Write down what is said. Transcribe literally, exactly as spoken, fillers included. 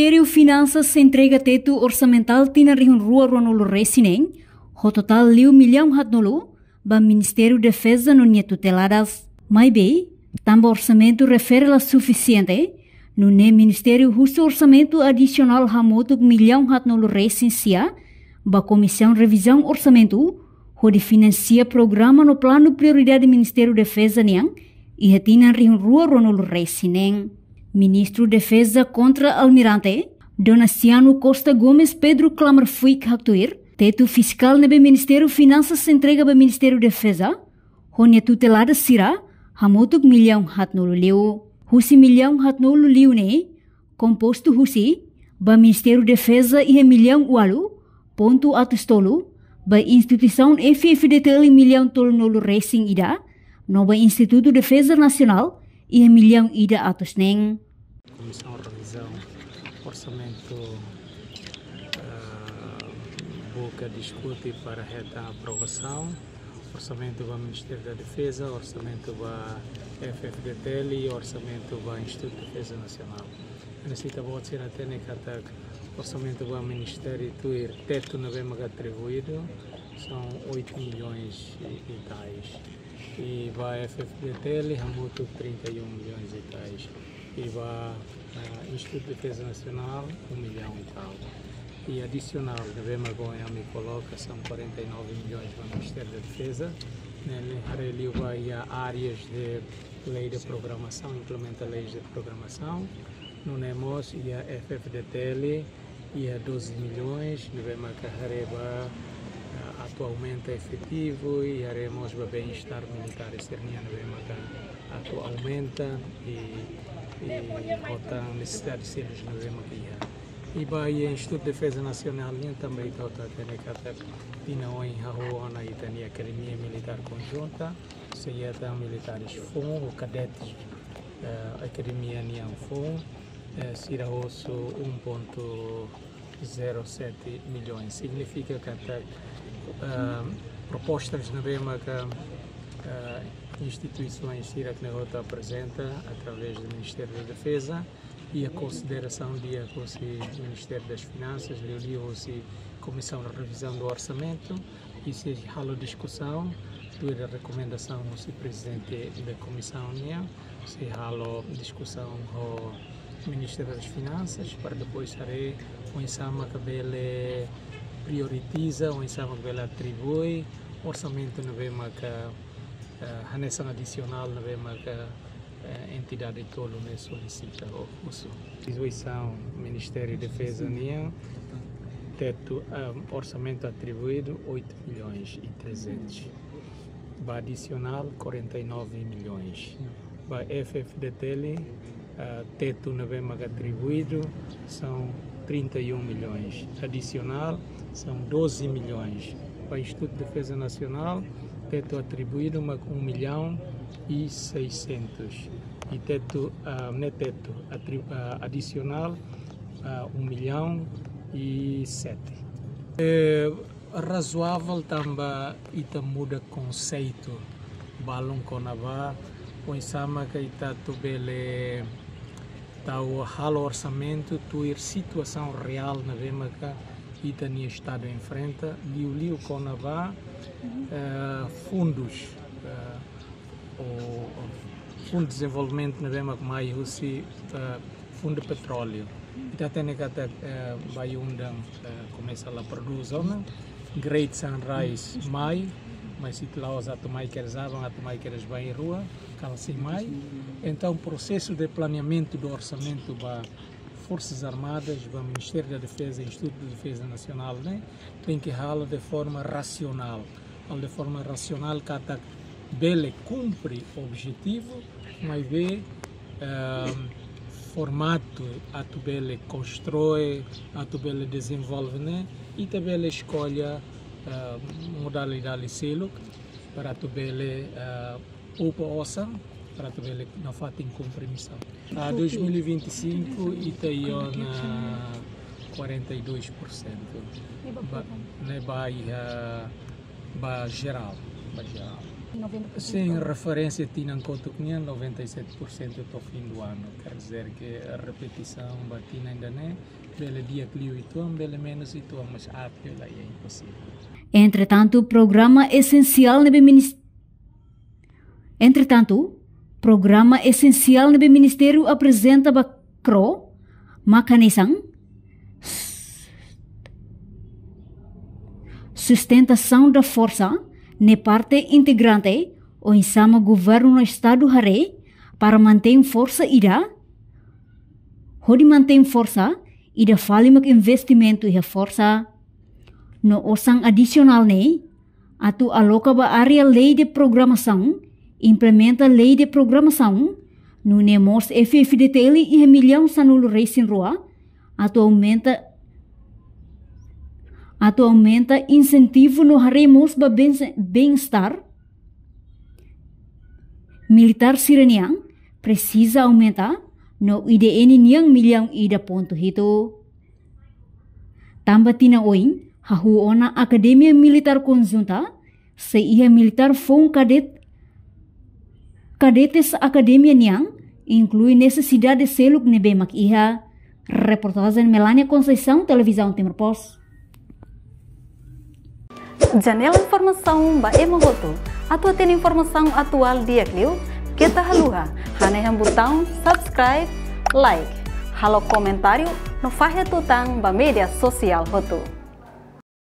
Ministériu Finansas entrega tetu orsamentál tinan rihun rua ruanulu resin neen, ho totál liu millaun haatnulu, ba Ministériu Defeza no nia tuteladas. Maibé, tanba orsamentu refere la sufisiente, nune'e Ministériu husu orsamentu adisionál hamutuk millaun haatnulu resin sia, ba Komisaun Revizaun Orsamentu, hodi finansia programa no planu prioridade Ministériu Defeza nian, iha tinan rihun rua ruanulu resin neen. Ministru Defeza Kontra-Almirante, Donaciano Costa Gomes Pedro Klamerfuik haktuir, tetu fiskál ne'ebé Ministériu Finansas entrega ba Ministériu Defeza, ho nia tutelada sira, hamutuk millaun haatnulu liu. Husi millaun haatnulu liu ne'e, kompostu husi, ba Ministériu Defeza iha millaun ualu pontu atus tolu, ba instituisaun F F D T L millaun tolunulu resin ida, no ba Institutu Defeza Nasionál iha millaun ida atus neen. Komisaun Revizaun Orsamentu, eh, buka diskute para hetan aprovasaun. Orsamentu ba Ministériu da Defeza, orsamentu ba F F D T L i orsamentu ba Institutu Defeza Nasionál. Ne'e ita-boot sira hatene katak orsamentu ba ministériu tuir tetu ne'ebé maka atribuídu são oito milhões e, e tais. I ba F F D T L hamutuk trinta e um milhões e tais. I ba, ah, Institutu Defeza Nasionál, um milhão e tal. I adisionál, ne'ebé mak ohin ami koloka, são quarenta e nove milhões ba Ministériu da Defeza. Ne'e, ne'e haree liu ba iha áreas de lei de programação, implementa leis de programação. Nune'e mós iha F F D T L, iha doze milhões, ne'ebé maka haree ba, ah, atu aumenta efetivu, i haree mós ba bem-estar militár sira-nian ne'ebé maka atu aumenta, i, i ho tan nesesidade seluk ne'ebé maka iha. I ba iha Institutu Defeza Nasionál nian tanba ita hotu hatene katak tinan oin hahú ona ita-nia Akademia Militár Konjunta, sei iha tan militares foun, ou kadetes, eh, akademia nian foun, eh, sira husu um ponto zero sete milhões. Signifika katak, ah, propostas ne'ebé maka, ah, instituisaun sira-ne'e hotu aprezenta através do Ministério da Defesa, iha konsiderasaun di'ak husi Ministério das Finanças, liuliu husi Comissão de Revisão do Orçamento, i sei halo diskusaun, tuir rekomendasaun husi prezidente da komisaun nian, sei halo diskusaun ho Ministério das Finanças, para depois haree oinsá maka bele prioritiza, oinsá maka bele atribui orsamentu ne'ebé maka, eh, hanesan adisionál ne'ebé maka, eh, entidade tolu ne'e solisita ou husu. Instituisaun Ministériu Defeza nian, tetu, ah, orsamentu atribuídu oito milhões e trezentos. Ba adisionál quarenta e nove milhões. Ba F F D T L, ah, tetu ne'ebé maka atribuídu são trinta e um milhões. Adisionál são doze milhões. Ba Instituto de Defesa Nacional, tetu atribuídu mak um milhão e seiscentos. I tetu, ah, ne'e tetu atri-, ah, adisionál, ah, um milhão e sete. Eh, razoável tanba ita muda konseitu balun kona-ba oinsá maka ita atu bele tau halo orsamentu tuir situasaun reál ne'ebé maka ita-nia Estadu enfrenta, liuliu kona-ba, eh, fundus, eh, ou, ou fundu dezenvolvimentu ne'ebé mak mai husi, eh, fundu petróleu. Ita hatene katak, eh, Bayu-Undan, eh, komesa la prodús ona, Great Sunrise mai, mas ita la'ós atu mai kedas aban, atu mai kedas bainrua, kala sei mai. Entaun, prosesu de planeamentu do orsamentu ba Forsas Armadas, ba Ministériu da Defeza, Institutu de Defeza Nasionál, ne'e tenke halo de forma rasionál. Halo de forma rasionál katak bele kumpre objetivu, maibé, ehm, formatu atu bele konstrui, atu bele dezenvolve ne'e, ita bele eskolla, ehm, modalidade seluk para atu bele, ehm, poupa osan para atu bele nafatin kumpre misaun. Ah, dois mil e vinte e cinco ita iha ona quarenta e dois por cento. Ne'e ba, ne'e ba iha, ba jerál, ba jerál. Sin, referénsia tinan kotuk nian noventa e sete por cento to'o fim do ano. Quer dizer que a repetição ba tinan ida-ne'e bele di'ak liu uitoan, bele menus uitoan, mas aat liu la iha, impossível. Entretantu, programa esensiál ne'ebé minis-, entretantu, programa esensiál ne'ebé ministériu aprezenta ba KRO, mak hanesan sustentasaun da forsa, ne'e parte integrante, oinsá mak governu no estadu haree, para mantein forsa ida, hodi mantein forsa ida fali mak investimentu iha forsa. No osan adisionál ne'e atu aloka ba área lei de programasaun, implementa lei de programasaun, nune'e mós F-FDTL iha millaun sanulu-resin-rua, atu aumenta, atu aumenta insentivu no haree mós ba ben-, bem-estar militár sira-nian, presiza aumenta no I D N nian millaun ida pontu hitu. Tanba tinan oin, hahú ona Akademia Militár Konjunta, sei iha militár foun kadet-, kadetes akademia nian, inklui nesesidade seluk ne'ebé mak iha. Reportajen Melania Conceição, Televizaun Timor Post. Janela informasaun ba ema hotu. Atu hatene informasaun atuál di'ak liu, keta haluha hanehan butaun subscribe, like, halo komentáriu no fahe tutan ba média sosiál hotu.